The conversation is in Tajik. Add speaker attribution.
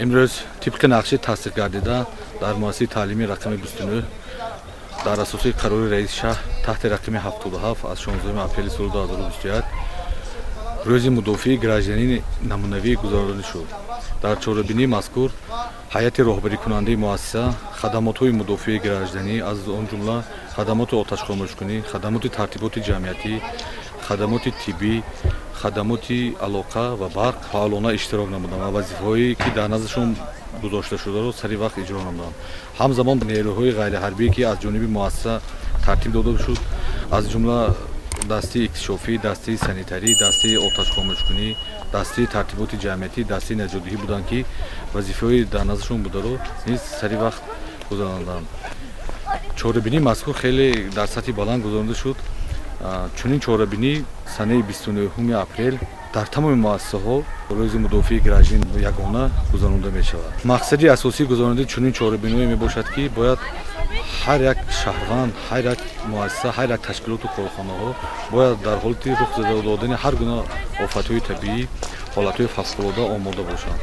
Speaker 1: Имрӯз тибқи нақшаи тасдиқгардида дар муассисаи таълимии рақами 29 дар асоси қарори раиси шаҳр таҳти рақами 77 аз 16 апрели соли 2021 Рӯзи мудофиаи гражданини намунавӣ гузаронида шуд. Дар чорабинии мазкур ҳайати роҳбарикунандаи муассиса, хадамотҳои мудофиаи гражданӣ, аз он ҷумла хадамоти оташхомӯшкунӣ, хадамоти тартиботи ҷамъиятӣ, хадамоти тиббӣ, хадамоти алоқа ва барқ фаъолона иштирок намуданд ва вазифаҳое, ки дар наздашон гузошта шударо, сари вақт иҷро намуданд. Ҳамзамон нерӯҳои ғайриҳарбие, ки аз ҷониби муассиса тартиб дода шуд, аз ҷумла дастаи иктишофӣ, дастаи санитарӣ, дастаи оташхомӯшкунӣ, дастаи тартиботи ҷамъиятӣ, дастаи наҷотдиҳӣ буданд, ки вазифаҳои дар наздашон бударо низ сари вақт гузаронданд. Чорабинии мазкур хеле дар сатҳи баланд гузаронида шуд. Чунин чорабинӣ санаи 29 апрел дар тамоми муассисаҳо Рӯзи мудофиаи гражданин ягона гузаронида мешавад. Мақсади асосии гузаронидани чунин чорабиниҳое мебошад, ки бояд ҳар як шаҳрванд, ҳар як муассиса, ҳар як ташкилоту корхонаҳо бояд дар ҳолати рух додани ҳар гуна офатҳои табиӣ, ҳолатҳои фавқулода омода бошанд.